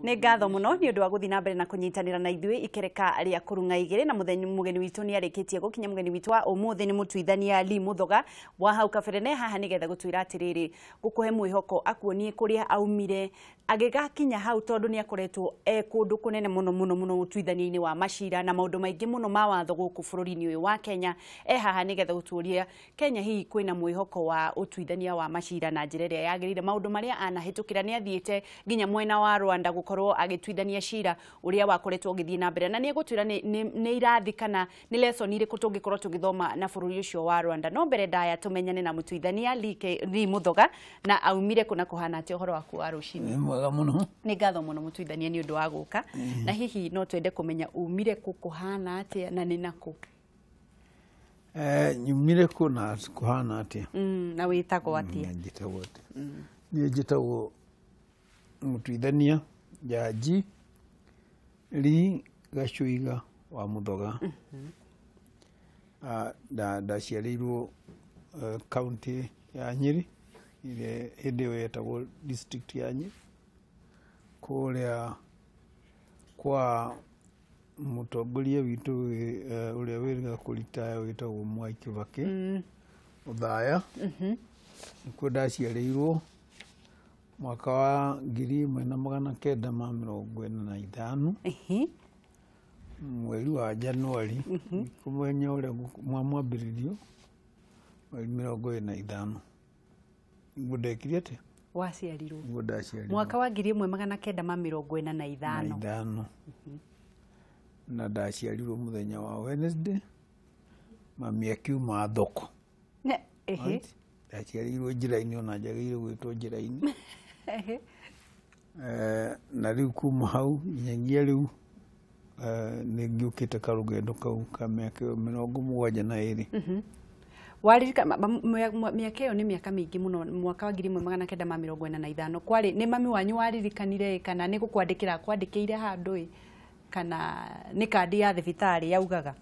Nĩ ngatho mũno nĩ ũndũ wa gũthiĩ na mbere na kũnyitanĩra na ithuĩ ikereka rĩa kũrung'a igĩrĩ na mũthenya mũgeni witũ nĩ arĩkĩtie gũkinya. Mũgeni witũ wa ũmũthĩ nĩ mũtuithania Lee Muthoga wa hau kabere ne haha nĩgetha gũtwĩra atĩrĩrĩ, gũkũhe mwĩhoko, akuonie kũrĩa aumire agĩgakinya hau, tondũ nĩ akoretwo e kũndũ kũnene mũno mũno mũno ũtuithania-inĩ wa macira na maũndũ maingĩ mũno ma watho gũkũ bũrũri-inĩ ũyũ wa Kenya. E haha nĩgetha gũtuonia Kenya hihi kwĩna mwĩhoko wa ũtuithania wa macira na njĩra ĩrĩa yagĩrĩire, maũndũ marĩa anahĩtũkĩra. Nĩ athiĩte nginya mwena wa Rwanda gũkorwo agĩtuithania cira ũrĩa wakoretwo ũgĩthiĩ na mbere, na nĩ egũtwĩra nĩ irathi kana nĩ lesson irĩkũ tũngĩkorwo tũgĩthoma na bũrũri ũcio wa Rwanda. No mbere ndaya tũmenyane na mũtuithania Lee Muthoga na aumire kũ na kũhana atĩa. Ũhoro waku wa rũcinĩ? Nĩ mwega mũno. Nĩ ngatho mũno mũtuithania nĩ ũndũ wa gũka, na hihi no twende kũmenya umire kũ, kũhana atĩa na nĩ nakũ? Nyumire kũ na kũhana atĩa? Na wĩtagwo atĩa? Na njĩtagwo atĩa? Niĩ njĩtagwo mũtuithania Jaji Lee Gacuiga wa Muthoga. Ndaciarĩirwo kaunti ya Nyĩrĩ, ĩrĩa hĩndĩ ĩyo yetagwo district ya Nyĩrĩ, kũrĩa kwa mũtongoria witũ ũrĩa wĩrĩga kũritaya wĩtagwo Mwai Kibaki, Othaya. Nĩkuo ndaciarĩirwo mwaka wa 1945, mweri wa Januari, kũmenya ũrĩa mwambĩrĩrio, mweri 25. Nĩguo ndekire atĩa? Waciarirwo. Nĩguo ndaciarirwo. Mwaka wa 1945. Na ithano. Na ndaciarirwo mũthenya wa Wednesday, mami akiuma thoko. Right? Ndaciarĩirwo njĩra-inĩ, ona njagĩrĩire gwĩtwo njĩra-inĩ. Na rĩu kuma hau nginyagia rĩu, nĩ ngĩũkĩte karũgendo kau ka mĩaka ĩyo 72. Waririka mĩaka ĩyo nĩ mĩaka mĩingĩ mũno. Mwaka wa 1945 kwarĩ nĩ mami wanyu waririkanire, kana nĩ gũkwandĩkĩra akwandĩkĩire handũ ĩ, kana nĩ kandi ya thibitarĩ yaugaga?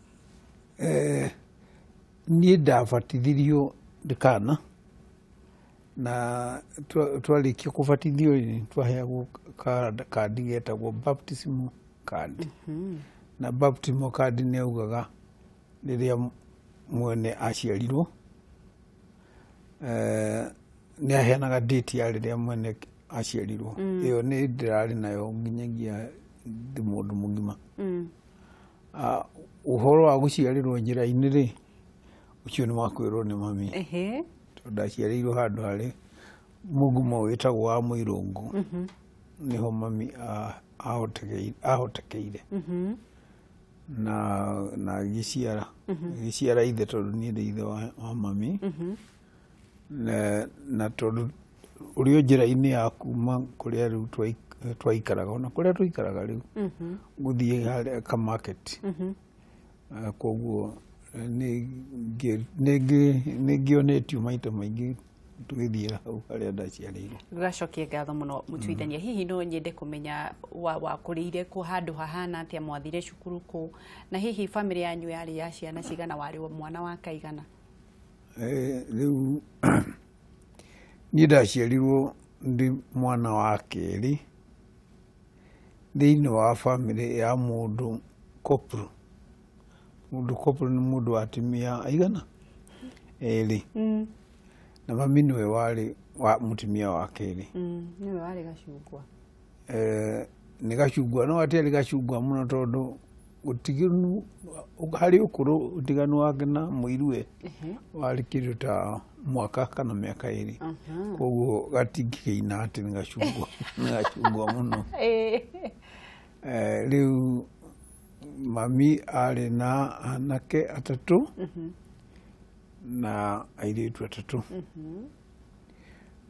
Niĩ ndabatithirio ndĩ kana, na twarĩkia kũbatithio rĩ, twaheagwo kandi getagwo baptism card, na baptism card nĩ yaugaga rĩrĩa mwene aciarirwo. Nĩ aheanaga date ya rĩrĩa mwene aciarirwo. Ĩyo nĩ ndĩrarĩ nayo nginyagia ndĩ mũndũ mũgima. Ũhoro wa gũciarĩrwo njĩra-inĩ rĩ, ũcio nĩ wa kwĩrwo nĩ mami, tondũ ndaciarĩirwo handũ harĩ mũgumo wĩtagwo wa Mũirũngũ, nĩho mami ahotekeire na agĩciara ithe, tondũ niĩ ndĩ ithe wa mami. Na tondũ ũrĩ o njĩra-inĩ ya kuma kũrĩa rĩu twaikaraga, ona kũrĩa tũikaraga rĩu, gũthiĩ harĩa kamarket. Koguo nĩ ngĩonetio maita maingĩ tũgĩthiĩra hau harĩa ndaciarĩirwo. Gacokie ngatho mũno mũtuithania. Hihi no nyende kũmenya wakũrĩire kũ, handũ hahana atĩa, mwathire cukuru kũ, na hihi bamĩrĩ yanyu yarĩ ya ciana cigana, warĩ mwana wa kaigana? Rĩu niĩ ndaciarirwo ndĩ mwana wa kerĩ thĩinĩ wa bamĩrĩ ya mũndũ kopro. Mũndũ kopro nĩ mũndũ wa atumia aigana erĩ, na mami nĩwe warĩ wa mũtumia wa kerĩ. Nĩwe warĩ gacungwa. Nĩ gacungwa, no atiarĩ gacungwa mũno, tondũ ũtiganu harĩ ũkũrũ, ũtiganu wake na mũiruwe warĩ kĩndũ ta mwaka kana mĩaka 2. Koguo gatingĩkĩina atĩ nĩ gacungwa, nĩ gacungwa mũno. Rĩu mami arĩ na anake atatũ na airĩtu atatũ.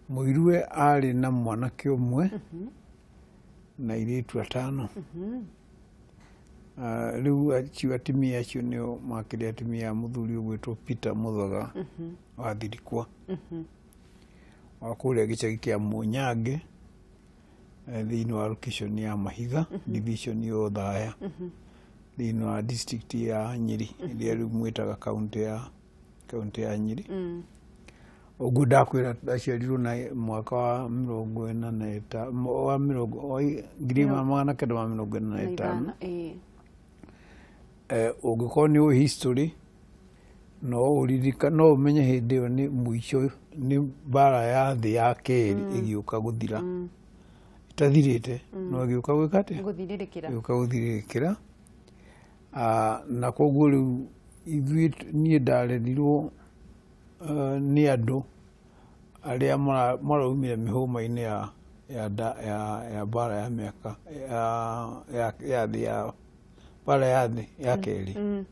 Mũiruwe arĩ na mwanake ũmwe na airĩtu atano. Rĩu acio atumia acio nĩo makĩrĩ atumia a mũthuri ũgwĩtwo Peter Muthoga wa Thirikwa, wa kũrĩa gĩcagi kĩa Mũnyange, thĩinĩ wa location ya Mahiga, division ya Othaya, thĩinĩ wa district ya Nyĩrĩ, ĩrĩa rĩu mwĩtaga kaunti ya Nyĩrĩ. Ũguo ndakwĩra ndaciarirwo na mwaka wa 45 wa 1945. Ũngĩkorwo nĩ ũĩ history no ũririka, no ũmenye hĩndĩ ĩyo nĩ mũico, nĩ mbara ya thĩ ya kerĩ ĩgĩũka gũthira, ĩtathirĩte no ĩgĩũka gwĩka atĩa, ĩgĩũka gũthirĩrĩkĩra. Na koguo rĩu ithuĩ, niĩ ndarerirwo nĩ andũ arĩa maraumire mĩhũma-inĩ ya mbara ya mĩaka ya thĩ ya mbara ya thĩ ya kerĩ.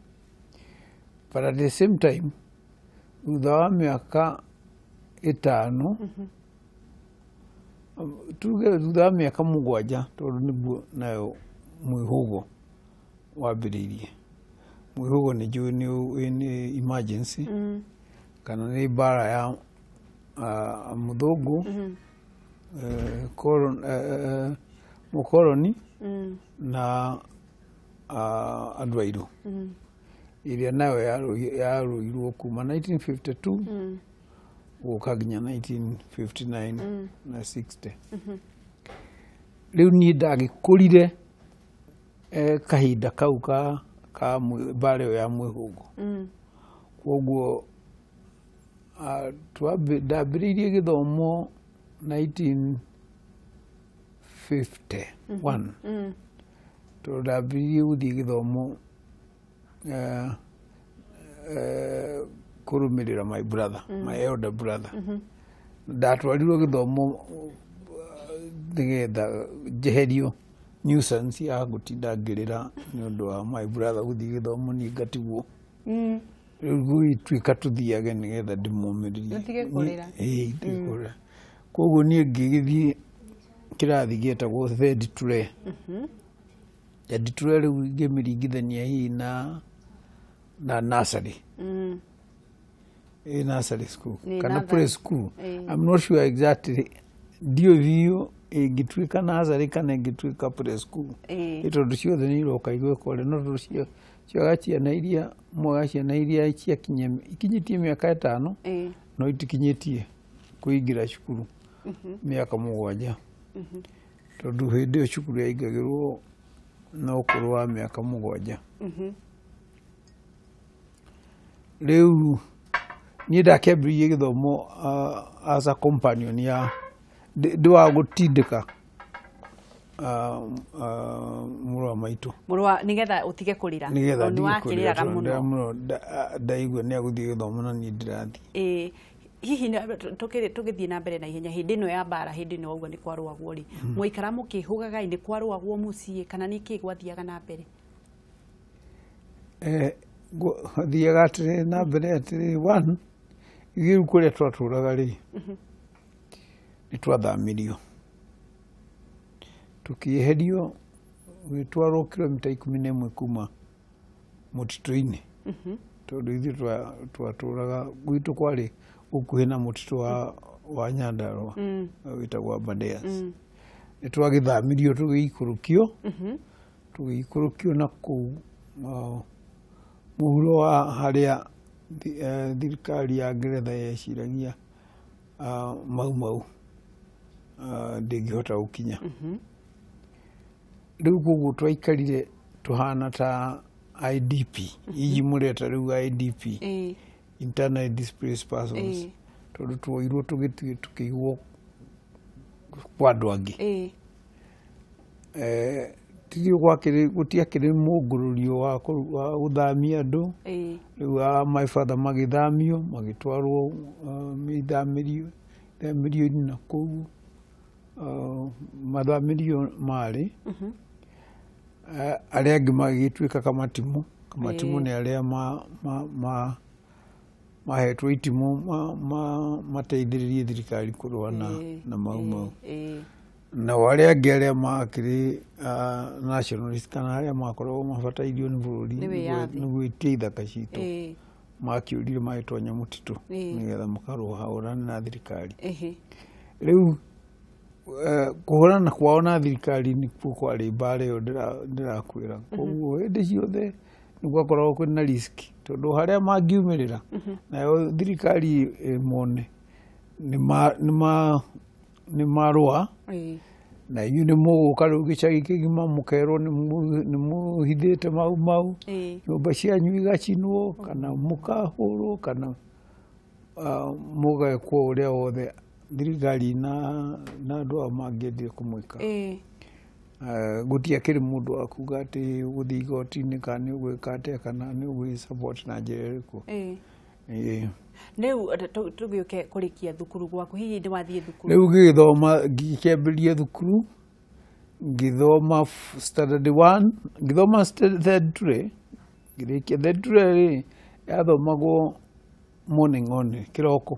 But at the same time, thutha wa mĩaka 5, tuge thutha wa mĩaka 7, tondũ nĩguo nayo mwĩhũgo wambĩrĩirie. Mwĩhũgo nĩ njũĩ nĩ emergency kana nĩ mbara ya mũthũngũ, mũkoroni na andũ airũ, ĩrĩa nayo yarũirwo kuma 1952 gũka nginya 1959 na 60. Rĩu niĩ ndagĩkũrire kahinda kau ka mbara ĩyo ya mwĩhũgo. Koguo ndambĩrĩirie gĩthomo 1951, tondũ ndambĩrĩirie gũthiĩ gĩthomo kũrũmĩrĩra my brother, my elder brother. Ndatwarirwo gĩthomo nĩgetha njeherio nuisance ya gũtinda ngĩrĩra nĩ ũndũ wa my brother gũthiĩ gĩthomo, niĩ ngatigwo. Rĩu gũgĩtuĩka tũthiage nĩgetha ndĩmũmĩrĩrie. Ũtige kũrĩra. Ĩĩ, ndige kũrĩra. Koguo niĩ ngĩgĩthiĩ kĩrathi gĩetagwo third ture. Third ture rĩu ingĩmĩringithania hihi na nursery. Ĩ nursery school kana pre school. I'm not sure exactly, ndiũĩ biũ ĩngĩtuĩka nursery kana ĩngĩtuĩka pre school, tondũ ciothe nĩ iroka igwĩka ũrĩa, no tondũ cioga ciana iria mwaga ciana iria ciakinyia ikinyĩtie mĩaka 5 no itikinyĩtie kũingĩra cukuru mĩaka 7, tondũ hĩndĩ ĩyo cukuru yaingagĩrwo na ũkũrũ wa mĩaka 7. Rĩu niĩ ndakĩambĩrĩirie gĩthomo as a companion ya ndĩ wa gũtindĩka mũrũ wa maitũ. Mũrũ wa, nĩgetha ũtige kũrĩra. Nĩgetha Tondũ ndige kũrĩra, nĩwakĩrĩraga tondũ mũno. Ndaigua nĩ agũthiĩ gĩthomo na niĩ ndirathiĩ. Hihi tũgĩthiĩ na mbere na ihenya, hĩndĩ ĩno ya mbara, hĩndĩ ĩno ũguo nĩ kwarũagwo rĩ, mwaikara mũkĩhũgaga nĩ kwarũagwo mũciĩ kana nĩ kĩĩ gwathiaga na mbere? Gwathiaga atĩrĩ na mbere atĩrĩ, one, ithuĩ rĩu kũrĩa twatũraga rĩ, nĩ twathamirio, tũkĩeherio, gĩtwarwo kilomita 11 kuma mũtitũ-inĩ, tondũ ithuĩ twatũraga gwitũ kwarĩ gũkuhĩ na mũtitũ wa Nyandarũa wĩtagwo Aberdares. Nĩ twagĩthamirio tũgĩikũrũkio, tũgĩikũrũkio na kũu mũhuro wa harĩa thirikari ya Ngeretha yeciragia Mau Mau ndĩngĩhota gũkinya. Rĩu koguo twaikarire tũhana ta IDP, iji mũreta rĩu IDP, internally displaced persons, tondũ tuoirwo tũgĩthiĩ tũkĩigwo kwa andũ angĩ. Gũtiakĩrĩ mũngũrũrio wa gũthamia andũ. Rĩu my father magĩthamio magĩtwarwo ithamĩrio-inĩ na kũu mathamĩrio marĩ arĩa angĩ magĩgĩtuĩka kamatimũ. Kamatimũ nĩ arĩa mahetwo itimũ mateithĩrĩrie thirikari kũrũa na Mau Mau. Nao arĩa angĩ arĩa makĩrĩ nationalist kana arĩa makoragwo mabatairio nĩ bũrũri nĩ gwĩtia ithaka citũ, makĩũrire magĩtonya mũtitũ nĩgetha makarũhũrane na thirikari. Rĩu kũhũrana kwao na thirikari nĩkuo kwarĩ mbara ĩyo ndĩrakwĩra. Koguo hĩndĩ ciothe nĩ gwakoragwo kwĩna risk, tondũ harĩa mangiumĩrĩra nayo thirikari ĩmone nĩ marũa na inyuĩ nĩ mũgũka rĩu gĩcagi kĩgima mũkerwo nĩ mũhithĩte mau mau, nyũmba cianyu igacinwo kana mũkahũrwo kana mũgekwo ũrĩa wothe thirikari na andũ ao mangĩendire kũmwĩka. Gũtiakĩrĩ mũndũ wa kuga atĩ ũgũthiĩ igoti-inĩ kana nĩ ũgwĩka atĩa kana nĩ ũgwĩ-support na njĩra ĩrĩkũ. Rĩu tũgĩũke kũrĩkia thukuru gwaku, hihi nĩ wathiĩ thukuru? Rĩu ngĩgĩthoma, ngĩkĩambĩrĩria thukuru, ngĩthoma standard 1, ngĩthoma third tray, ngĩrĩkia third tray rĩ, yathomagwo morning only, kĩroko.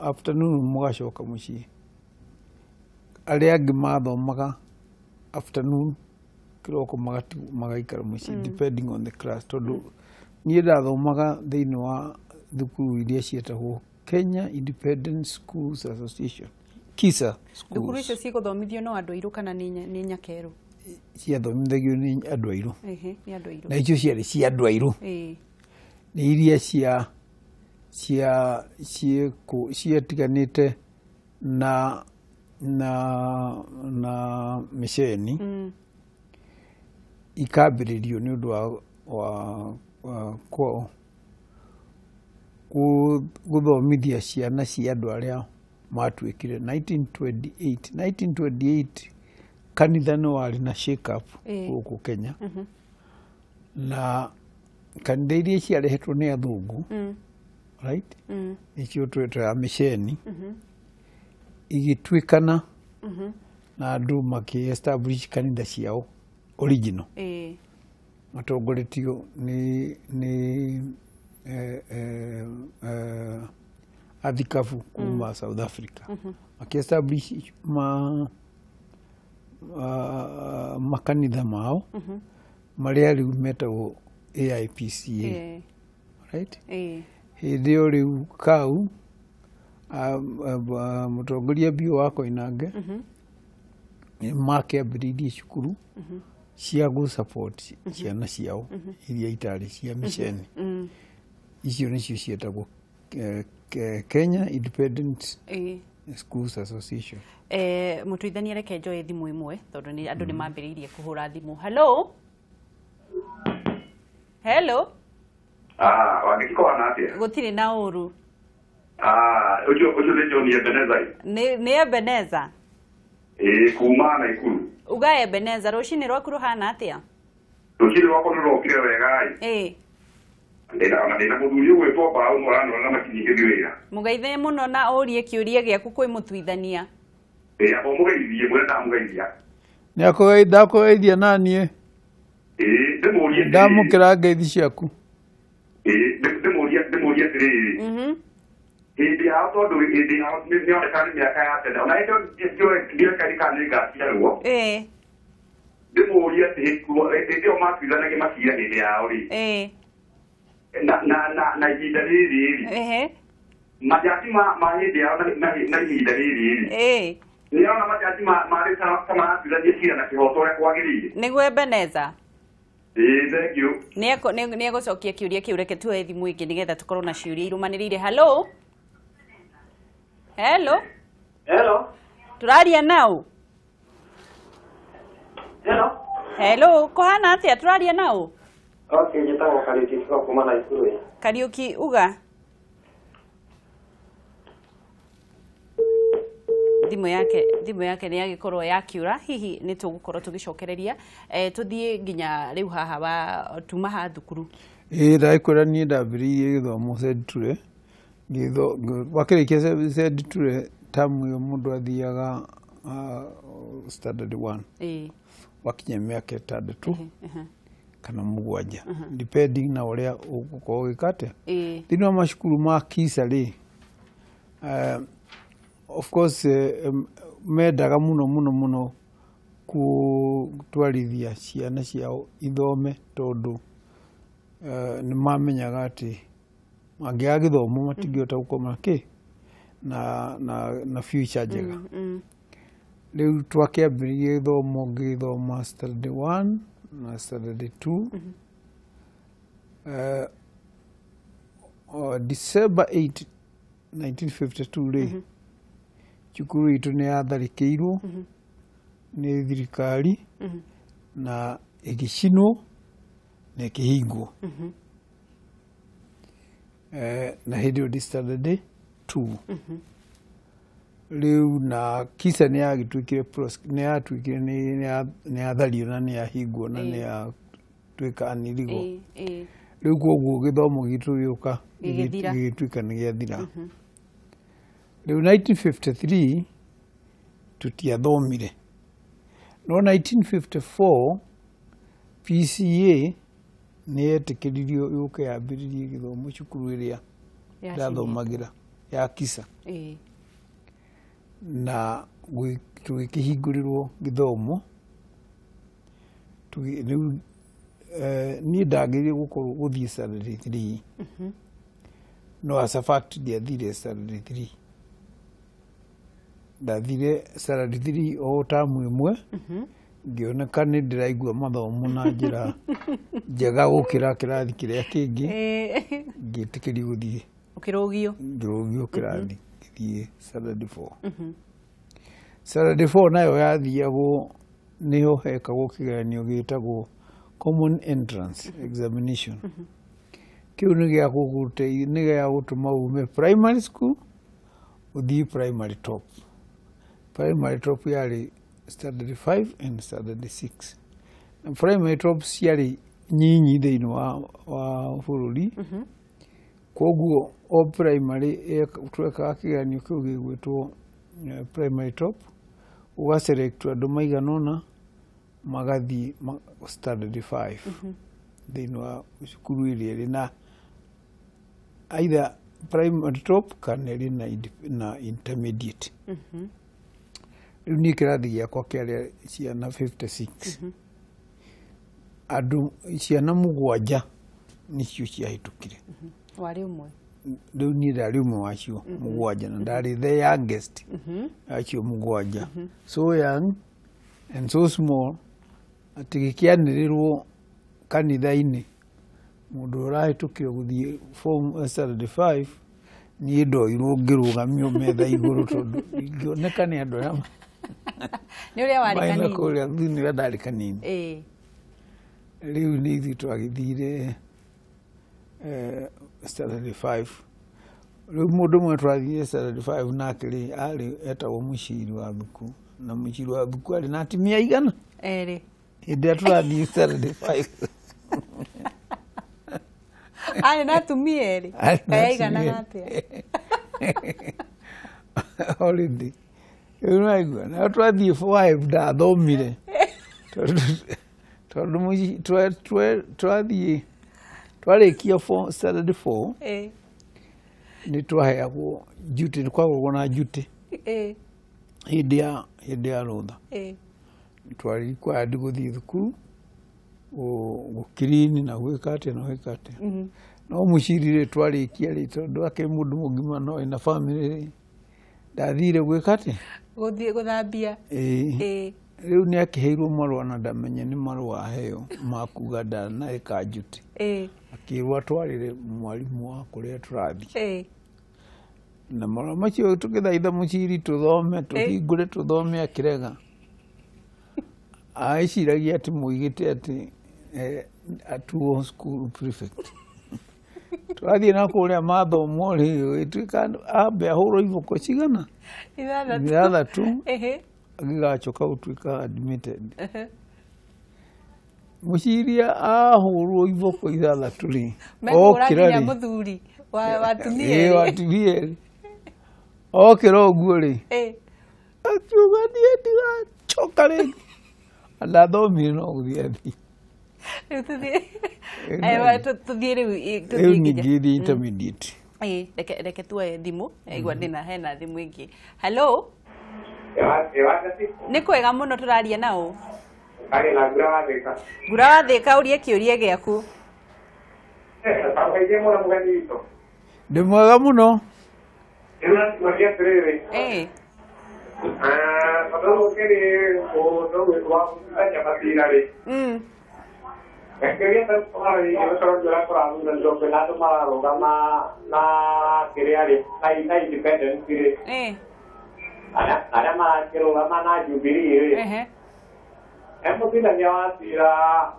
Afternoon mũgacoka mũciĩ. Arĩa angĩ mathomaga afternoon kĩroko magaikara mũciĩ, depending on the class, tondũ niĩ ndathomaga thĩinĩ wa thukuru iria cietagwo Kenya Independent Schools Association, KISA schools. Thukuru icio cigũthomithio no andũ airũ kana nĩ nyakerũ? Ciathomithagio nĩ andũ airũ. Nĩ andũ airũ. Na icio ciarĩ cia andũ airũ. Nĩ iria ciatiganĩte na mĩceni, ikambĩrĩrio nĩ ũndũ wa gũthomithia ciana cia andũ arĩa matuĩkire 1928. 1928 kanitha nĩ warĩ na shake up gũkũ Kenya, na kanitha iria ciarehetwo nĩ athũngũ, right, nĩcio twetaga mĩceni, igĩtuĩkana na andũ makĩ establish kanitha ciao original, matongoretio nĩ athikabu kuma South Africa, makĩ establish makanitha mao marĩa rĩu metagwo AIPCA, right. Hĩndĩ ĩyo rĩu kau mũtongoria Biũ wa Koinange makĩambĩrĩirie cukuru cia gũ support ciana ciao iria itarĩ cia mĩceni. Icio nĩcio cietagwo Kenya Independent Schools Association. Mũtuithania, reke njoe thimũ ĩmwe tondũ andũ nĩ mambĩrĩirie kũhũra thimũ. Hello? Hello? Wangĩki kũhana atĩa? Gũtirĩ na ũru. Ũcio nĩ John Ebeneza. Nĩ Ebeneza? Kuma Naikuru. Uga Ebeneza, rũcinĩ rwaku rũhana atĩa? Rũcinĩ rwakwa nĩ rũrokire wega. Ndĩna mũthuri ũgwĩtwo Mbaũ mũranora na makinyĩ ngĩthiĩ wĩra. Mũgeithie mũno na ũrie kĩũria gĩaku kwĩ mũtuithania. Amba ũmũgeithie, mwĩre ndamũgeithia. Ndakũgeithia naniĩ. Ndĩmũrie atĩrĩrĩ. Ndamũkĩra ngeithi ciaku. Ndĩmũrie atĩrĩrĩ. Hĩndĩ yao, tondũ hĩndĩ yao nĩoneka nĩ mĩaka ya tene, ona hĩndĩ ĩyo ndiũĩ kana nĩ ngaciarwo. Ndĩmũrie atĩ hĩndĩ ĩyo matuithanagia macira hĩndĩ yao rĩ, na ihinda rĩrĩ rĩ, majaji ma hĩndĩ yao na ihinda rĩrĩ rĩ, nĩona majaji marĩ ta maratuithania cira na kĩhoto ũrĩa kwagĩrĩire. Nĩguo Ebeneza. Thank you. Nĩ egũcokia kĩũria kĩu, reke tuoe thimũ ĩngĩ nĩgetha tũkorwo na ciũria irũmanĩrĩire. Hello? Hello? Hello? Tũraria nau? Hello? Hello, kũhana atĩa? Tũraria nau? Okay, njĩtagwo Kariũki Kĩgo kuma Naikuru. Kariũki, uga. Thimũ yake nĩ yagĩkorwo yakiura, hihi nĩ tũgũkorwo tũgĩcokereria tũthiĩ nginya rĩu haha wa tuma ha thukuru. Ndagĩkwĩra niĩ ndambĩrĩirie gĩthomo Century, wakĩrĩkia Century tamu ĩyo mũndũ athiaga standard 1, wakinya mĩaka 6 kana 7, depending na ũrĩa ũgũkorwo ũgĩka atĩa. Thĩinĩ wa macukuru ma KISA rĩ, of course mendaga mũno mũno mũno gũtwarithia ciana ciao ithome, tondũ nĩ mamenyaga atĩ mangĩaga gĩthomo matingĩhota gũkorwo na kĩ na future njega. Rĩu twakĩambĩrĩirie gĩthomo, ngĩthoma standard 1 na standard 2. December 8 1952 rĩ, cukuru itũ nĩ yatharĩkĩirwo nĩ thirikari na ĩgĩcinwo na ĩkĩhingwo. Na hĩndĩ ĩyo ndĩ standard 2. Rĩu na Kisa nĩ yagĩtuĩkire nĩ yatuĩkire nĩ yathario na nĩ yahingwo na nĩ yatuĩka anirigo. Rĩu koguo gĩthomo gitũ gĩũka gĩgĩtuĩka nĩ gĩathira. Rĩu 1953 tũtiathomire. No 1954 PCA nĩ yetĩkĩririo yũke yambĩrĩrie gĩthomo cukuru ĩrĩa ndathomagĩra ya Kisa. Na tũgĩkĩhingũrĩrwo gĩthomo. Rĩu niĩ ndagĩrĩire gũkorwo gũthiĩ standard 3. No as a fact ndiathire standard 3. Ndathire standard 3 o tamu ĩmwe, ngĩoneka nĩ ndĩraigua mathomo na njĩra njega gũkĩra kĩrathi kĩrĩa kĩngĩ, ngĩtĩkĩrio gũthiĩ. Ũkĩrũgio? Ngĩrũgio kĩrathi ngĩthiĩ standard 4. Standard 4 nayo yathiagwo nĩho hekagwo kĩgeranio gĩtagwo Common Entrance Examination. Kĩu nĩ gĩa nĩ gĩa gũtũma ume primary school ũthiĩ primary top. Primary top yarĩ standard 5 and standard 6. Na primary top ciarĩ nyinyi thĩinĩ wa bũrũri. Koguo o primary twekaga kĩgeranio kĩu gĩgwĩtwo primary top, ũgaselect andũ maigana ũna magathiĩ standard 5 thĩinĩ wa cukuru ĩrĩa ĩrĩ na either primary top kana ĩrĩ na intermediate. Rĩu niĩ kĩrathi gĩakwa kĩarĩ ciana 56. Andũ ciana mũgwanja nĩcio ciahĩtũkire. Warĩ ũmwe? Rĩu niĩ ndarĩ ũmwe wacio mũgwanja, na ndarĩ the youngest acio mũgwanja. So young and so small atĩ gĩkĩanĩrĩrwo kanitha-inĩ mũndũ ũrahĩtũkire gũthiĩ form standard 5, niĩ ndoirwo ngĩrũgamio metha igũrũ tondũ ingĩoneka nĩ andũ arĩa nĩ ũrĩa warĩ kanini. Kũrĩa thutha ũrĩa ndarĩ kanini. Rĩu nĩ ithuĩ twagĩthire standard 5. Rĩu mũndũ ũmwe twathire standard 5 nake rĩ, arĩ etagwo Mũciri wa Thuku, na Mũciri wa Thuku arĩ na atumia aigana? Erĩ. Hĩndĩ ĩrĩa tũrathiĩ standard 5. Arĩ na atumia erĩ? Kaĩ aiganaga atĩa? Already. Rĩu nĩwaigua, na twathiĩ 5 ndathomire. Tondũ twathiĩ twarĩkia standard 4, nĩ twaheagwo duty, nĩ kwagũrwo na duty hĩndĩ ya rũtha. Twarĩ required gũthiĩ thukuru gũkirini na gwĩka atĩa na gwĩka atĩa. No Mũciri rĩ, twarĩkia rĩ, tondũ akĩrĩ mũndũ mũgima no ena family rĩ, ndathire gwĩka atĩa? Gũthiĩ gũthambia. Rĩu nĩ akĩheirwo marũa na ndamenye nĩ marũa aheo ma kuga ndanaĩka duty. Akĩrwo atwarĩre mwarimũ wa kũrĩa tũrathiĩ. Na marũa macio tũgĩthaitha Mũciri tũthome, tũhingũre tũthome, akĩrega. Aeciragia atĩ mũigĩte atĩ atuo school prefect. Twathiĩ na kũrĩa mathomwo rĩ, ĩtuĩka ambe ahũrwo iboko cigana? Ithathatũ. Agĩgacoka gũtuĩka admitted. Mũciri ahũrwo iboko ithathatũ rĩ, okĩra rĩ, mũthuri wa atumia erĩ. Okĩra ũguo rĩ, akiuga niĩ ndigacoka rĩngĩ. Ndathomire no gũthiĩ athiĩ. Rĩu tũthiĩ rĩu Rĩu ningĩ thiĩ intermediate. Reke tuoe thimũ, aigua ndĩna hena thimũ ĩngĩ. Hello? Nĩ kwega mũno tũraria nao. Arĩ na Ngura wa Thĩka. Ngura wa Thĩka, ũrie kĩũria gĩaku. Ũgeithie mũno mũgeni witũ. Ndĩ mwega mũno. Ndĩraria atĩrĩrĩ. Tondũ gũkĩrĩ ũndũ wa gũtuithania macira rĩ. Reke tondũ ũrĩa tũrathuranirwo kwĩna andũ mararũgama na kĩrĩa rĩ na independent rĩ, arĩa marakĩrũgama na Jubilee rĩ, he mũtuithania wa cira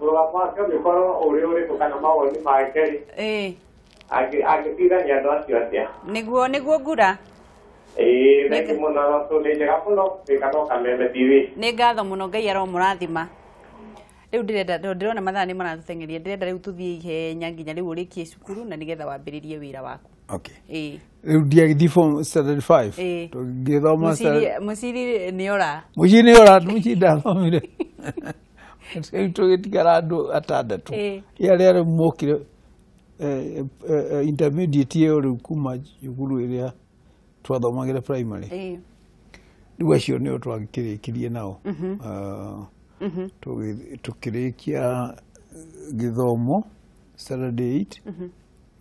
mũrũgamo wake ũngĩkorwo ũrĩ ũrĩkũ kana mawoni make rĩ, angĩtuithania andũ acio atĩa? Nĩguo Ngura. Ĩĩ, thengiũ mũno, nĩ njega mũno wĩkaga Kameme TV. Nĩ ngatho mũno, Ngai aromũrathima. Rĩu ndĩrenda ndĩrona mathaa nĩ maratũteng'eria, ndĩrenda rĩu tũthiĩ ihenya nginya rĩu ũrĩkie cukuru na nĩgetha wambĩrĩrie wĩra waku. Okay. Rĩu ndiagĩthiĩ form standard 5. Tũgĩthoma Mũciri nĩ ora. Mũciri nĩ ora, mũciri ndathomire. Rĩu tũgĩtigara andũ atandatũ. Arĩa rĩu mokire intermediate ĩyo rĩu kuma cukuru ĩrĩa twathomagĩra primary. Rĩu acio nĩo twakĩrĩkirie nao. Tukĩrĩkia gĩthomo standard 8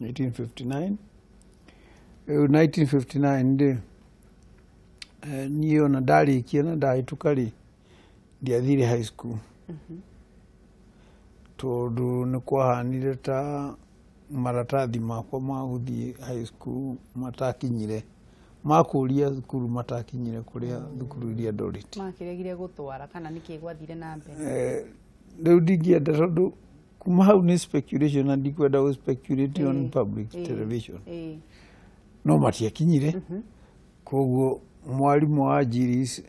1959. Rĩu 1959 rĩ, niĩ ona ndarĩkia na ndahĩtũka rĩ, ndiathire high school tondũ nĩ kwahanire ta maratathi makwa ma gũthiĩ high school matakinyire, makũria thukuru matakinyire kũrĩa thukuru iria ndorĩtie. Makĩregire gũtwara kana nĩkĩ gwathire na mbere? Rĩu ndingĩenda tondũ kuma hau nĩ speculation na ndikwenda gũ speculate on public television. No matiakinyire. Koguo mwarimũ wa Njiris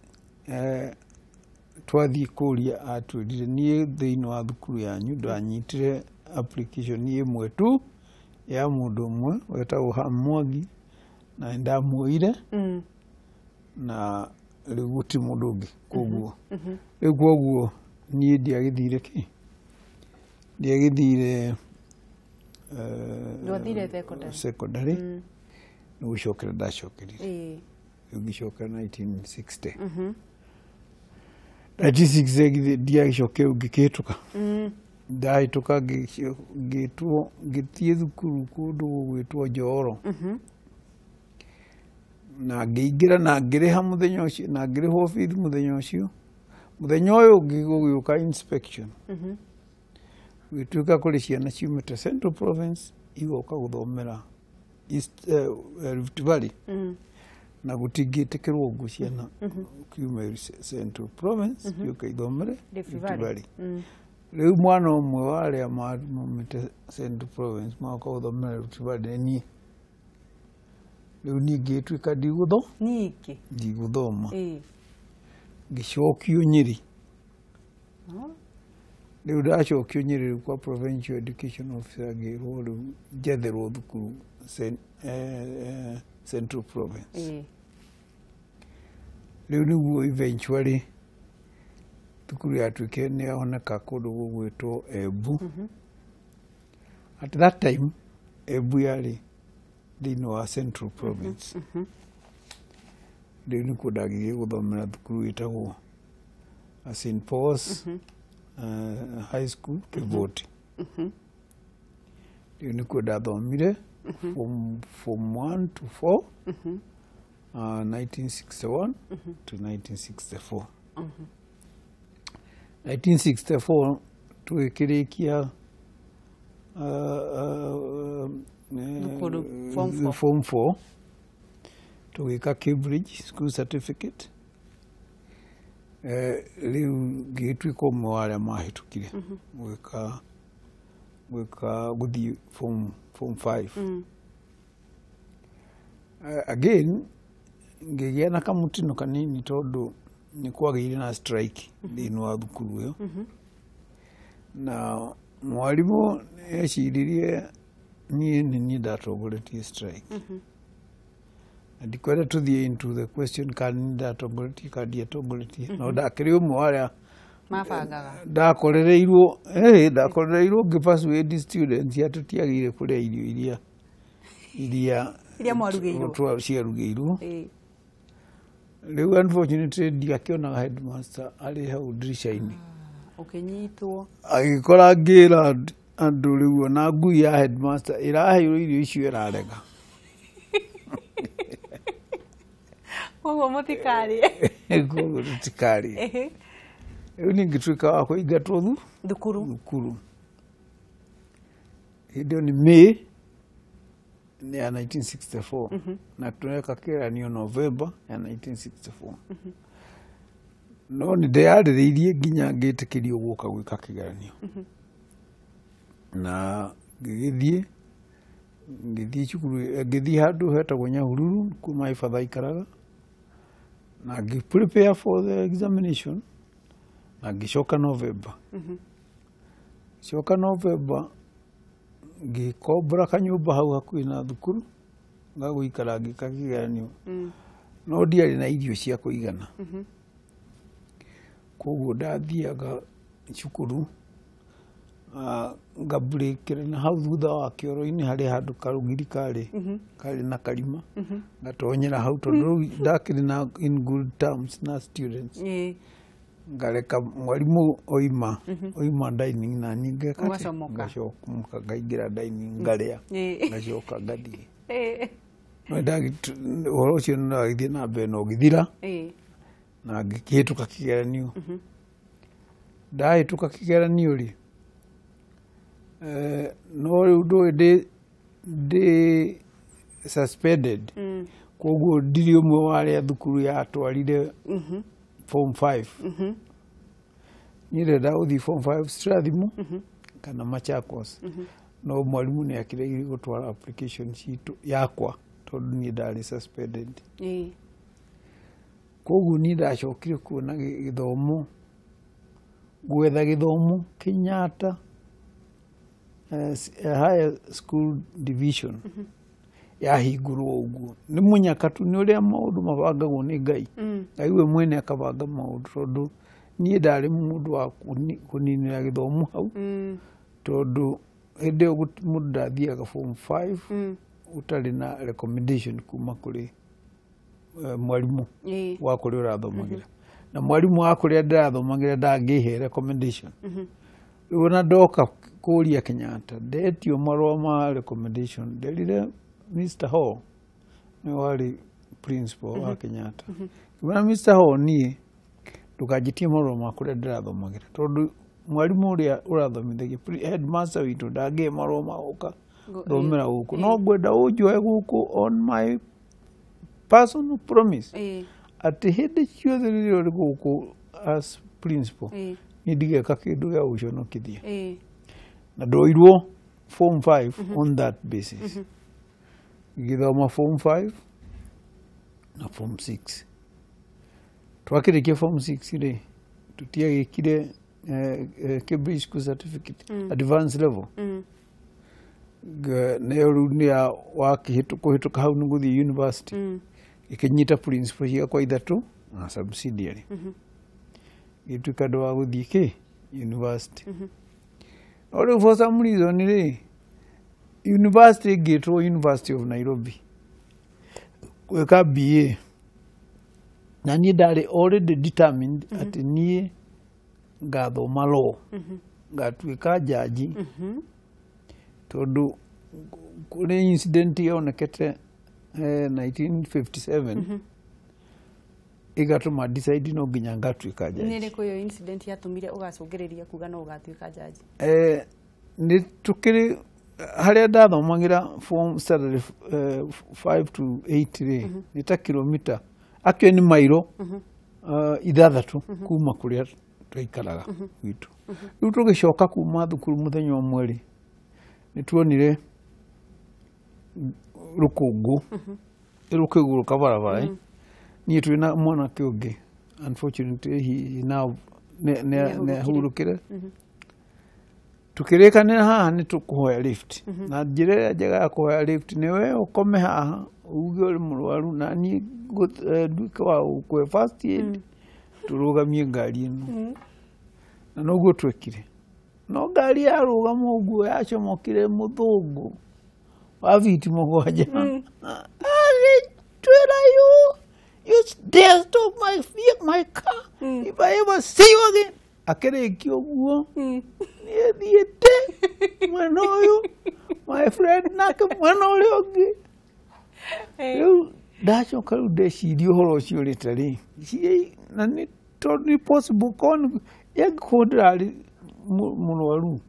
twathiĩ kũria atwĩrire niĩ thĩinĩ wa thukuru yanyu ndanyitire application ĩmwe tu ya mũndũ ũmwe wetagwo Ham Mwangi na nĩndamuoire na rĩu gũtirĩ mũndũ ũngĩ koguo rĩu koguo niĩ ndiagĩthire kĩ ndiagĩthire ndwathire secondary nĩ gũcokera ndacokerire rĩu ngĩcokera 1960 1960 ndiagĩcokera ngĩkĩhĩtũka ndahĩtũka ngĩtwo ngĩthiĩ thukuru kũndũ gũgwĩtwo Njoro na ngĩingĩra na ngĩrĩha mũthenya ũcio na ngĩrĩhwo bithi mũthenya ũcio mũthenya ũyũ ũngĩ gũgĩũka inspection gũgĩtuĩka kũrĩ ciana ciumĩte Central Province igoka gũthomera East Rift Valley na gũtingĩtĩkĩrwo ũguo ciana kiuma Central Province ciũke ithomere Rift Valley. Rĩu mwana ũmwe wa arĩa maumĩte Central Province magoka gũthomera Rift Valley nĩ niĩ. Rĩu niĩ ngĩtuĩka ndigũthoma ngĩcokio Nyĩrĩ. Rĩu ndacokio Nyĩrĩ rĩu kwa Provincial Education Officer ngĩrwo rĩu njetherwo thukuru Central Province. Rĩu nĩguo eventually thukuru yatuĩkire nĩ yoneka kũndũ gũgwĩtwo Embu. At that time Embu yarĩ thĩinĩ wa Central Province. Rĩu nĩkuo ndagĩthiĩ gũthomera thukuru ĩtagwo St. Paul's High School Kivoti. Rĩu nĩkuo ndathomire form 1 to 4 1961 to 1964. 1964 tũgĩkĩrĩkia form 4 tũgĩka Cambridge School Certificate. Rĩu ngĩgĩtuĩka ũmwe wa arĩa mahĩtũkire gwĩka gũthiĩ form 5. Again ngĩgĩa na kamũtino kanini tondũ nĩ kwagĩire na strike thĩinĩ wa thukuru ĩyo na mwarimũ eciririe niĩ nĩ niĩ ndatongoretie strike. Na ndikwenda tũthiĩ into the question kana nĩ ndatongoretie kana ndiatongoretie, no ndakĩrĩ ũmwe wa arĩa mabangaga. Ndakorereirwo ngĩ persuade students atĩ tũtiagĩrĩire kũrĩa irio iria mwarugĩirwo ciarugĩirwo. Rĩu unfortunately ndiakĩonaga headmaster arĩ hau ndirica-inĩ. Ũkĩnyitwo agĩkora ngĩra andũ rĩu ona ngui ya headmaster ĩraheirwo irio icio ĩrarega. Koguo mũtikarĩe. Koguo tũtikarĩe. Rĩu niĩ ngĩtuĩka wa kũingatwo thukuru. Hĩndĩ ĩyo nĩ May ya 1964 na tũreka kĩgeranio November ya 1964. No nĩ ndeyarĩrĩirie nginya ngĩtĩkĩrio gũka gwĩka kĩgeranio. Na ngĩgĩthiĩ cukuru, ngĩthiĩ handũ hetagwo Nyahururu kuo my father aikaraga, na ngĩ prepare for the examination na ngĩcoka November. Coka November ngĩkombora kanyũmba hau hakuhĩ na thukuru ngagũikara ngĩka kĩgeranio. No ndiarĩ na irio cia kũigana. Koguo ndathiaga cukuru ngambũrĩkĩra na hau thutha wa kĩoro-inĩ harĩ handũ karũgiri karĩ na karima ngatonyera hau tondũ rĩu ndakĩrĩ na in good terms na students. Ngareka mwarimũ oima dining na niĩ ngeka atĩ? Ngacomoka ngaingĩra dining ngarĩa ngacoka ngathiĩ. No ũhoro ũcio nĩ ndagĩthiĩ na mbere na ũgĩthira na ngĩkĩhĩtũka kĩgeranio. Ndahĩtũka kĩgeranio rĩ, no rĩu ndũĩ ndĩ suspended. Koguo ndirĩ ũmwe wa arĩa thukuru yatwarire form 5. Niĩ ndenda gũthiĩ form 5 Strathmore kana Machakos. No mwarimũ nĩ akĩregire gũtwara application citũ yakwa tondũ niĩ ndarĩ suspended. Koguo niĩ ndacokire kuona gĩthomo, gwetha gĩthomo Kenyatta Higher School Division yahingũrwo ũguo. Nĩ mũnyaka tu nĩ ũrĩa maũndũ mabangagwo nĩ Ngai. Ngai we mwene akabanga maũndũ tondũ niĩ ndarĩ mũndũ wa kũninĩra gĩthomo hau tondũ hĩndĩ ĩyo mũndũ ndathiaga form 5 ũtarĩ na recommendation kuma kũrĩ mwarimũ wa kũrĩa ũrathomagĩra. Na mwarimũ wa kũrĩa ndĩrathomagĩra ndangĩhe recommendation. Rĩu ona ndoka kũria Kenyatta ndetio marũa ma recommendation nderire Mr. Hall nĩwe warĩ principal wa Kenyatta. Ngĩmwĩra Mr. Hall niĩ ndũkanjĩtie marũa ma kũrĩa ndĩrathomagĩra tondũ mwarimũ ũrĩa ũrathomithagia headmaster witũ ndangĩhe marũa ma gũka thomera gũkũ, no ngwenda ũnjoe gũkũ on my personal promise atĩ hĩndĩ ciothe rĩrĩa ũrĩ gũkũ as principal niĩ ndigeka kĩndũ gĩa gũconokithia. Na ndoirwo form 5 on that basis. Ngĩthoma form 5 na form 6. Twakĩrĩkia form 6 rĩ, tũtiagĩkire Cambridge School Certificate advanced level. Nayo rĩu nĩ ya wakĩhĩtũka hau nĩ gũthiĩ university. Ĩkĩnyita principal ciakwa ithatũ na subsidiary. Gĩtuĩka andũ wa gũthiĩ kĩ university. No rĩu for some reason rĩ, university ĩngĩtwo University of Nairobi gwĩka BA, na niĩ ndarĩ already determined atĩ niĩ ngathoma law, ngatuĩka jaji, tondũ kũrĩ incident yonekete 1957 ĩgatũma decide no nginya ngatuĩka jaji. Nĩ ĩrĩkũ ĩyo incident yatũmire ũgacũngĩrĩria kuga no ũgatuĩka jaji? Nĩ tũkĩrĩ harĩa ndathomagĩra form standard 5 to 8 rĩ, nĩ ta kilomita actually nĩ mairo 6 kuma kũrĩa twaikaraga gwitũ. Rĩu tũgĩcoka kuma thukuru mũthenya ũmwe rĩ, nĩ tuonire rũkũngũ rũkĩgũrũka barabara. Niĩ twĩ na mwanake ũngĩ, unfortunately he now nĩ ahurũkire. Tukĩrĩkanĩra haha nĩ tũkũhoya lift, na njĩra ĩrĩa njega ya kũhoya lift nĩ we ũkome haha uge ũrĩ mũrwaru na niĩ nduĩke wa gũkũhe first aid tũrũgamie ngari ĩno. Na noguo twekire. No ngari yarũgama ũguo yacomokire mũthũngũ wa viti mũgwanja agĩtwĩra you dare stop my car if I ever see you again. Akĩrĩkia ũguo niĩ thiĩte mwena ũyũ, my friend nake mwena ũrĩa ũngĩ. Rĩu ndacoka rĩu ndeciria ũhoro ũcio rĩta rĩ, na nĩ tondũ nĩ possible korwo angĩkorwo ndĩrarĩ mũrwaru.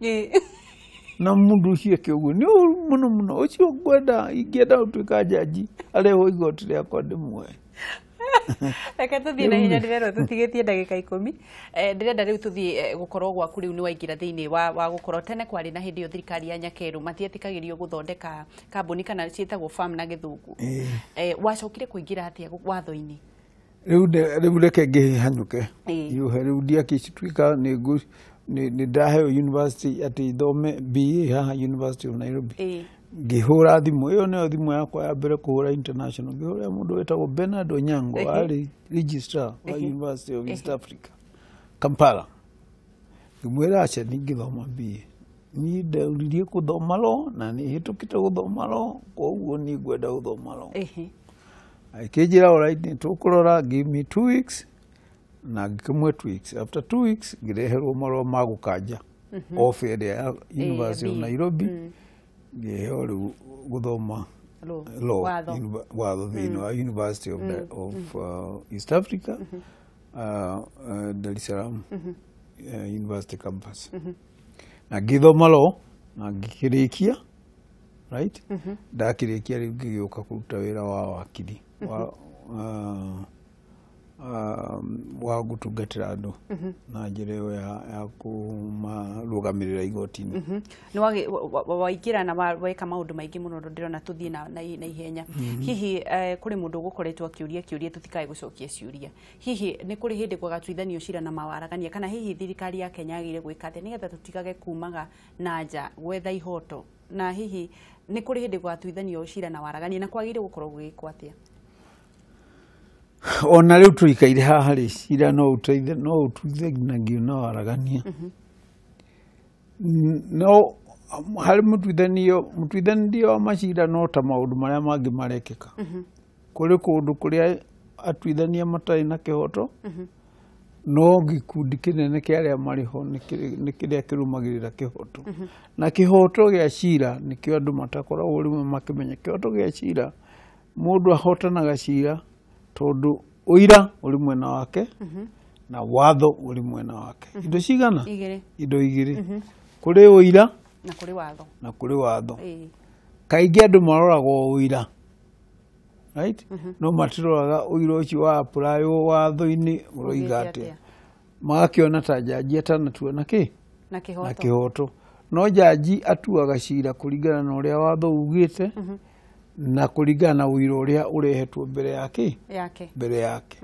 Na mũndũ ũcio eke ũguo nĩ ũru mũno mũno. Ũcio ngwenda ingĩenda gũtuĩka njanji arehwo igoti rĩakwa ndĩmuoe. Reke tũthiĩ na ihenya, ndĩrerwo tũtigĩtie ndagĩka 10. Ndĩrenda rĩu tũthiĩ gũkorwo gwaku rĩu nĩ waingĩra thĩinĩ wa gũkorwo tene kwarĩ na hĩndĩ ĩyo thirikari ya Nyakerũ matietĩkagĩrio gũthondeka kambuni kana ciĩtagwo farm na gĩthũngũ. Wacokire kũingĩra atĩa watho-inĩ? Rĩu reke ngĩhanyũke hiũhe. Rĩu ndiakĩtuĩka nĩ ndaheo university atĩ thome BA haha University of Nairobi. Ngĩhũra thimũ ĩyo nĩyo thimũ yakwa ya mbere kũhũra international. Ngĩhũrĩra mũndũ wĩtagwo Bernard Onyango, arĩ registrar wa University of East Africa Kampala. Ngĩmwĩra aca ningĩthoma BA, niĩ ndeuririe gũthoma law na nĩ hĩtũkĩte gũthoma law, koguo niĩ ngwenda gũthoma law. Akĩnjĩra alright, nĩ tũkũrora, give me 2 weeks, na ngĩkĩmũhe 2 weeks. After 2 weeks ngĩreherwo marũa ma gũkanja off ĩrĩa ya University of Nairobi. Ngĩheo rĩu gũthoma law, watho thĩinĩ wa University of East Africa, Dar es Salaam University campus. Na ngĩthoma law na ngĩkĩrĩkia, right? Ndakĩrĩkia rĩu ngĩgĩũka kũruta wĩra wa wakiri wa gũtungatĩra andũ na njĩra ĩyo ya kũmarũgamĩrĩra igoti-inĩ. Nĩ waingĩra na weka maũndũ maingĩ mũno, ndĩrona tũthiĩ na ihenya. Hihi kũrĩ mũndũ ũgũkoretwo akĩũria kĩũria tũtikae gũcokia ciũria. Hihi nĩ kũrĩ hĩndĩ gwagatuithanio cira na mawaragania, kana hihi thirikari ya Kenya yagĩrĩire gwĩka atĩa nĩgetha tũtigage kumaga na nja gwetha ihoto, na hihi nĩ kũrĩ hĩndĩ gwagatuithanio cira na waragania na kwagĩrĩire gũkorwo gũgĩkwo atĩa? Ona rĩu tũikaire haha rĩ, cira no ũteithe, no ũtuithanagio na waragania. No harĩ mũtuithania wa macira no ta maũndũ marĩa mangĩ marekĩka. Kũrĩ kũndũ kũrĩa atuithania matarĩ na kĩhoto, no gĩkundi kĩnene kĩa arĩa marĩ ho nĩ kĩrĩa kĩrũmagĩrĩra kĩhoto. Na kĩhoto gĩa cira nĩkĩo andũ matakoragwo rĩmwe makĩmenya. Kĩhoto gĩa cira, mũndũ ahotanaga cira tondũ ũira ũrĩ mwena wake na watho ũrĩ mwena wake. Indo cigana? Indo igĩrĩ. Kũrĩ ũira na kũrĩ watho. Na kũrĩ watho. Kaingĩ andũ maroragwo ũira, right? No matiroraga ũira ũcio wa apply watho-inĩ ũroiga atĩa. Magakĩona ta njanji atanatua na kĩ? Na kĩhoto. No njanji atuaga cira kũringana na ũrĩa watho ugĩte na kũringana na ũira ũrĩa ũrehetwo mbere yake. Mbere yake.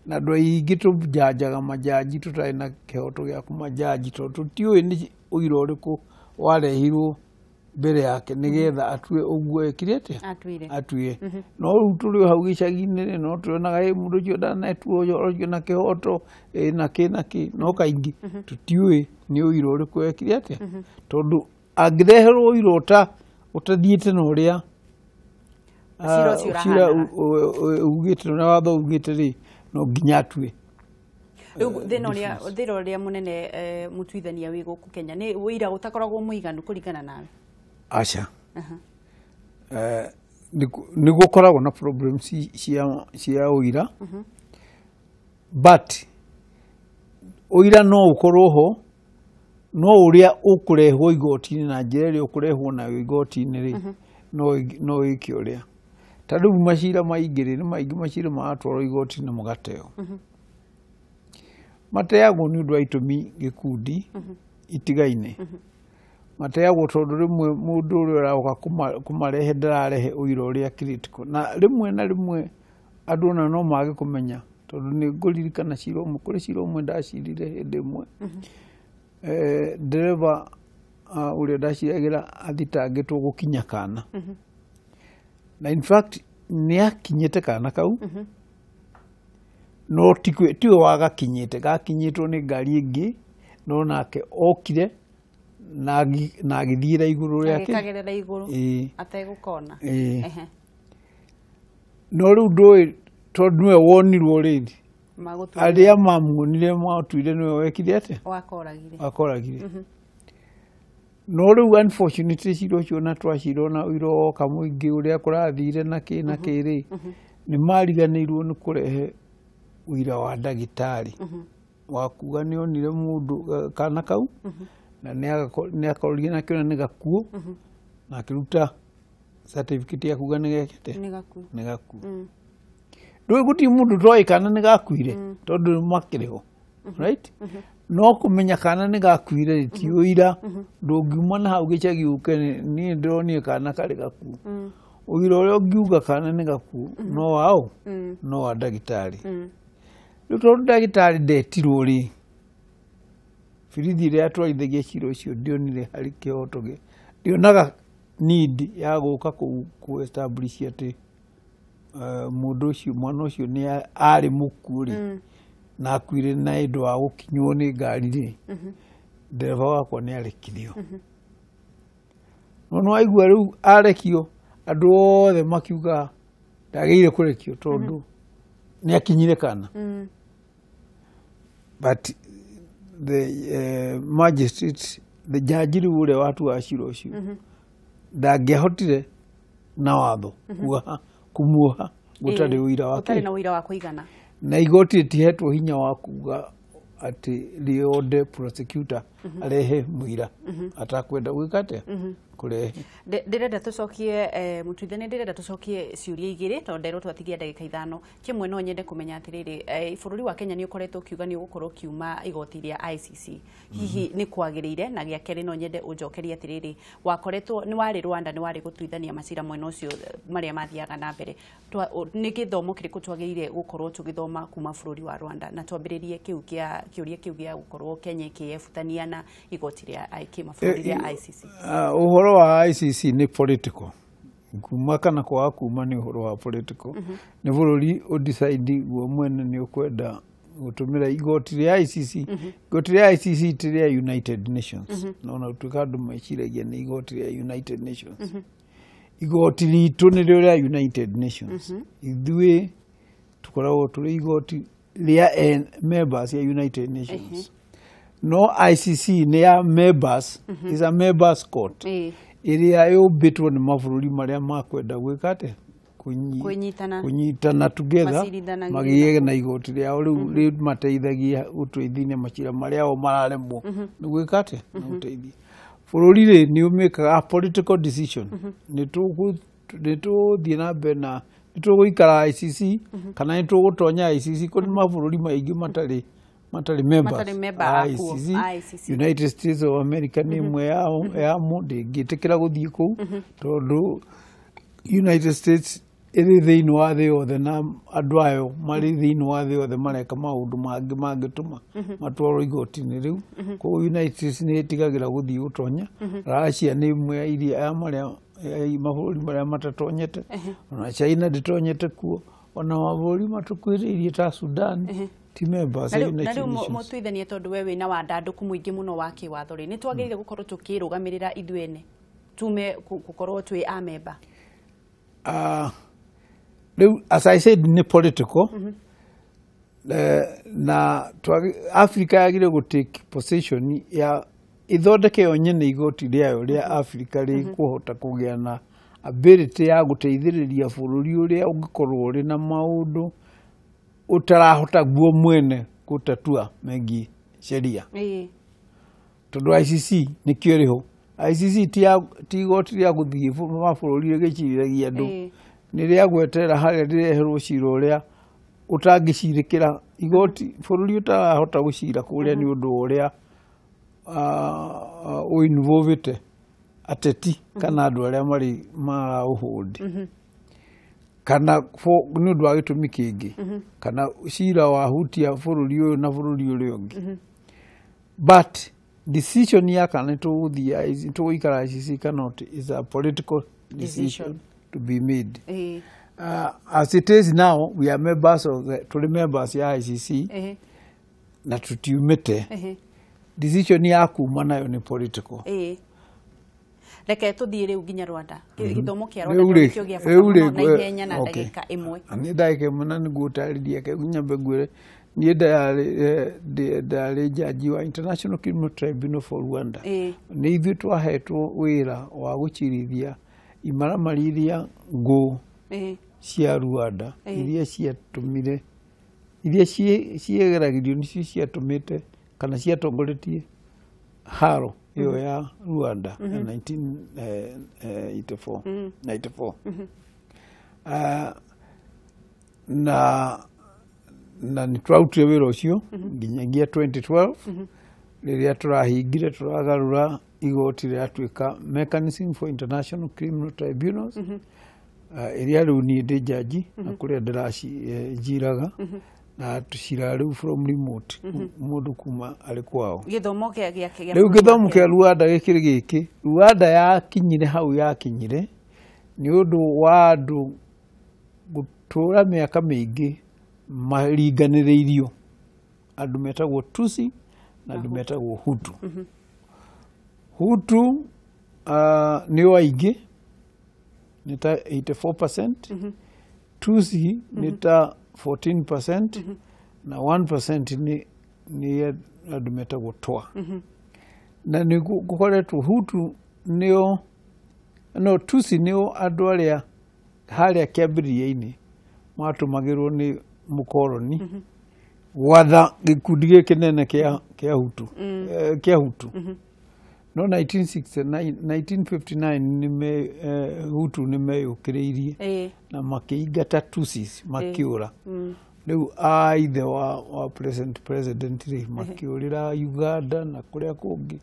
Na andũ aingĩ tũjanjaga majanji tũtarĩ na kĩhoto gĩa kũmajanji tondũ tũtiũĩ nĩ ũira ũrĩkũ warehirwo mbere yake nĩgetha atue ũguo ekire atĩa? Atuire. No rĩu tũrĩ o hau gĩcagi-inĩ no tuonaga ĩ mũndũ ũcio ndanatua ũhoro ũcio na kĩhoto na kĩ na kĩ, no kaingĩ tũtiũĩ nĩ ũira ũrĩkũ ekire atĩa, tondũ angĩreherwo ũira ũtathiĩte na ũrĩa cira ugĩte na watho ugĩte rĩ, no nginya atue. Rĩu thĩna ũrĩa mũnene mũtuithania wĩ gũkũ Kenya nĩ ũira ũtakoragwo mũiganu kũringana nawe? Aca. Nĩ gũkoragwo na problems cia ũira, but ũira no ũkorwo ho, no ũrĩa ũkũrehwo igoti-inĩ na njĩra ĩrĩa ũkũrehwo nayo igoti-inĩ rĩ, no wĩke ũrĩa. Ta rĩu macira maingĩ rĩ, nĩ maingĩ macira maratwarwo igoti-inĩ mũgateo. Mateagwo nĩ ũndũ wa itũmi gĩkundi itigaine. Mateagwo tondũ rĩmwe mũndũ ũrĩa ũroka kũmarehe ndararehe ũira ũrĩa critical. Na rĩmwe na rĩmwe andũ ona no mage kũmenya, tondũ nĩ ngũririkana cira ũmwe, kũrĩ cira ũmwe ndacirire hĩndĩ ĩmwe. Ndereba ũrĩa ndaciragĩra athitangĩtwo gũkinya kana. Na in fact nĩ akinyĩte kana kau, no tiwe wagakinyĩte, gakinyĩtwo nĩ ngari ĩngĩ, no nake okire na agĩthiĩra igũrũ rĩake. Agĩkagerera igũrũ ategũkona. No rĩu ndũĩ tondũ nĩwe wonirwo rĩngĩ, arĩa mamuonire matuire nĩwe wekire atĩa? Wakoragire. No rĩu unfortunately cira ũcio na twacirwo na ũira woka mũingĩ ũrĩa kũrathire na kĩ na kĩ rĩ, nĩ mariganĩirwo nĩ kũrehe ũira wa ndagĩtarĩ wa kuga nĩ onire mũndũ kana kau, Na nĩ akororire na akĩona nĩ gakuũ na akĩruta certificate ya kuga nĩ gekĩte nĩ gakuũ. Rĩu gũtirĩ mũndũ ũtoĩ kana nĩ gakuire tondũ makĩrĩ ho, right? No kũmenya kana nĩ gakuire ti ũira, ndũngiuma na hau gĩcagi ũke niĩ ndĩronire kana karĩ gakuũ. Ũira ũrĩa ũngiuga kana nĩ gakuũ no waũ, no wa ndagĩtarĩ. Rĩu tondũ ndagĩtarĩ ndetirwo rĩ, birithi ĩrĩa yatwarithagia cira ũcio ndĩonire harĩ kĩhoto gĩa, ndĩonaga need ya gũka kũ establish atĩ mũndũ ũcio, mwana ũcio nĩ arĩ mũkuũ rĩ, na akuire na ũndũ wa gũkinywo nĩ ngari rĩ, ndereba wakwa nĩ arekirio. No nĩ waigua rĩu arekio, andũ othe makiuga ndagĩrĩire kũrekio tondũ nĩ akinyire kana. But the magistrate, the judge rĩu ũrĩa watuaga cira ũcio ndangĩahotire na watho kumuoha gũtarĩ ũira wake, gũtarĩ na ũira wa kũigana. Na igoti rĩtihetwo hinya wa kuga atĩ rĩonde prosecutor arehe mũira atakwenda gwĩka atĩa, kũrehe. Ndĩrenda tũcokie mũtuithania, ndĩrenda tũcokie ciũria igĩrĩ tondũ nderwo twatigia ndagĩka 5. Kĩmwe no nyende kũmenya atĩrĩrĩ, bũrũri wa Kenya nĩ ũkoretwo ũkiuga nĩ ũgũkorwo ũkiuma igoti rĩa ICC, hihi nĩ kwagĩrĩire? Na gĩa kerĩ no nyende ũnjokerie atĩrĩrĩ, wakoretwo nĩ warĩ Rwanda, nĩ warĩ gũtuithania macira mwena ũcio marĩa mathiaga na mbere, nĩ gĩthomo kĩrĩkũ twagĩrĩire gũkorwo tũgĩthoma kuma bũrũri wa Rwanda? Na twambĩrĩrie kĩu kĩa kĩũria kĩu gĩa gũkorwo Kenya ĩkĩyebutania na igoti rĩa kĩmabũrũri rĩa ICC. Ũhoro wa ICC nĩ political, kuma kana kwaga kuma nĩ ũhoro wa political. Nĩ bũrũri ũdecide guo mwene nĩ ũkwenda gũtũmĩra igoti rĩa ICC. Igoti rĩa ICC ti rĩa United Nations, no na gũtuĩka andũ meciragia nĩ igoti rĩa United Nations. Igoti ritũ nĩrĩo rĩa United Nations. Ithuĩ tũkoragwo tũrĩ igoti rĩa members ya United Nations. No ICC nĩ ya members, is a members court ĩrĩa yũmbĩtwo nĩ mabũrũri marĩa makwenda gwĩka atĩa, kũnyitana together magĩe na igoti rĩao rĩu rĩmateithagia gũteithia macira marĩa o mararemwo nĩ gwĩka atĩa, nĩ gũteithia bũrũri. Rĩ nĩ ũmĩkaga political decision, nĩ tũgũthiĩ na mbere na nĩ tũgũikara ICC kana nĩ tũgũtonya ICC. Kũrĩ mabũrũri maingĩ matarĩ members ICC. United States of America nĩ ĩmwe yamo, ndĩngĩtĩkĩra gũthiĩ kũu tondũ United States ĩrĩ thĩinĩ wa thĩ yothe na andũ ayo marĩ thĩinĩ wa thĩ yothe mareka maũndũ mangĩ mangĩtũma matwarwo igoti-inĩ rĩu. Koguo United States nĩ ĩtigagĩra gũthiĩ gũtonya. Russia nĩ ĩmwe ya iria ya marĩa mabũrũri marĩa matatonyete, ona China ndĩtonyete kuo, ona mabũrũri matũkuhĩrĩirie ta Sudan ti members ya United Nations. Na rĩu mũtuithanie, tondũ we wĩna wandandũku mũingĩ mũno wa kĩwatho rĩ, nĩ twagĩrĩire gũkorwo tũkĩrũgamĩrĩra ithuĩ ene tume gũkorwo twĩ a member? Rĩu as I said nĩ political, na Africa yagĩrĩire gũ take position ya ithondeke yo nyene igoti rĩayo rĩa Africa rĩkũhota kũgĩa na ability ya gũteithĩrĩria bũrũri ũrĩa ũngĩkorwo ũrĩ na maũndũ ũtarahota guo mwene gũtatua megiĩ sheria. Tondũ ICC nĩkĩo ĩrĩ ho. ICC ti igoti rĩa gũthiĩ mabũrũri rĩgĩcirithia andũ, nĩ rĩa gweterera harĩa rĩreherwo cira ũrĩa ũtangĩcirĩkĩra igoti bũrũri ũtarahota gũcira kũrĩa nĩ ũndũ ũrĩa ũinvolvĩte ateti kana andũ arĩa marĩ maraũhũndi, kana nĩ ũndũ wa gĩtũmi kĩngĩ, kana cira wahutia bũrũri ũyũ na bũrũri ũrĩa ũngĩ. But decision ya kana nĩ tũgũikara ICC kana not is a political decision to be made. As it is now, we are members of the, tũrĩ members ya ICC na tũtiumĩte. Decision ya kuma nayo nĩ political. Reke tũthiĩ rĩu nginya Rwanda. Gĩthomo kĩa Rwanda nĩkĩo gĩa bata mũno, na ihenya na ndagĩka ĩmwe. Niĩ ndagĩka ĩmwe na nĩngũtarĩria nyambe ngwĩre niĩ ndarĩ jaji wa International Criminal Tribunal for Rwanda. Nĩ ithuĩ twahetwo wĩra wa gũcirithia imaramari iria ngũ cia Rwanda iria ciatũmire, iria ciegeragĩrio nĩcio ciatũmĩte kana ciatongoretie haro ĩyo ya Rwanda ya 1984 94. Na nĩ twarutire wĩra ũcio nginyagia 2012 rĩrĩa tũrahingire tũragarũra igoti rĩratuĩka Mechanism for International Criminal Tribunals, ĩrĩa rĩu niĩ ndĩ jaji na kũrĩa ndĩraciraga na tũciraga rĩu from remote, mũndũ kuma arĩ kwao. Gĩthomo kĩa rĩu gĩthomo kĩa Rwanda gĩkĩrĩ gĩkĩ. Rwanda yakinyire hau yakinyire nĩ ũndũ wa andũ gũtũra mĩaka mĩingĩ maringanĩrĩirio, andũ metagwo Tutsi na andũ metagwo Hutu. Hutu nĩo aingĩ, nĩ ta 84%, Tutsi nĩ ta 14%, na 1% nĩ andũ metagwo Twa. Na nĩ gũkoretwo Hutu nĩo, no Tutsi nĩo andũ arĩa harĩa kĩambĩrĩria-inĩ matũmagĩrwo nĩ mũkoroni gwatha gĩkundi gĩkĩ nene kĩa Hutu, kĩa Hutu. No 1959 nĩme Hutu nĩmeyũkĩrĩirie na makĩingata Tutsis makĩũra. Rĩu a ithe wa present president rĩ makĩũrĩra Uganda na kũrĩa kũngĩ.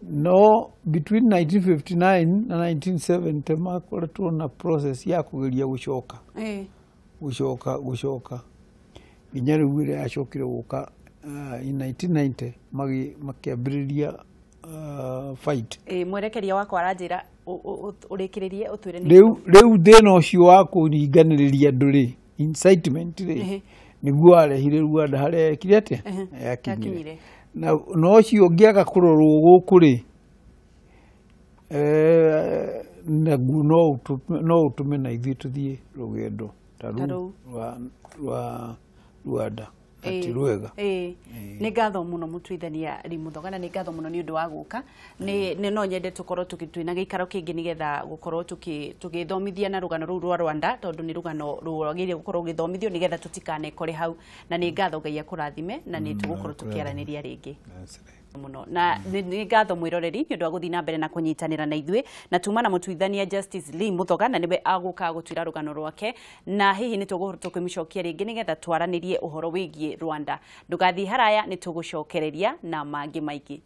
No between 1959 na 1970 makoretwo na process ya kũgeria gũcoka gũcoka nginya rĩu ĩrĩa yacokire gũka in 1990 makĩambĩrĩria fight. Mwerekeria wakwa aranjĩra ũrĩkĩrĩrie ũtwĩre nĩ rĩu thĩna ũcio wa kũringanĩrĩria andũ rĩ, incitement rĩ, nĩguo warehire Rwanda harĩa yekire atĩa, yakinyire. Na ũcio ũngĩaga kũrorwo gũkũ rĩ, naguo no ũtũme na ithuĩ tũthiĩ rũgendo ta rũu rwa Rwanda ati rwega. Nĩ ngatho mũno mũtuithania Lee Muthoga, na nĩ ngatho mũno nĩ ũndũ wa gũka. Nĩ no nyende tũkorwo twĩna gĩikaro kĩngĩ nĩgetha gũkorwo tũgĩthomithia na rũgano rũu rwa Rwanda, tondũ nĩ rũgano rwagĩrĩire gũkorwo rũgĩthomithio nĩgetha tũtikanekore hau. Na nĩ ngatho Ngai akũrathime, na nĩ tũgũkorwo tũkĩaranĩria rĩngĩ muno. Na nĩ ngatho mwĩroreri nĩ ũndũ wa gũthiĩ na mbere na kũnyitanĩra na ithuĩ, na tuma na mũtuithania Justice Lee Muthoga, na nĩwe agũka gũtwĩra rũgano rwake, na hihi nĩ tũgũkorwo tũkĩmũcokia rĩngĩ nĩgetha twaranĩrie ũhoro wĩgiĩ Rwanda. Ndũgathiĩ haraya, nĩ tũgũcokereria na mangĩ maingĩ.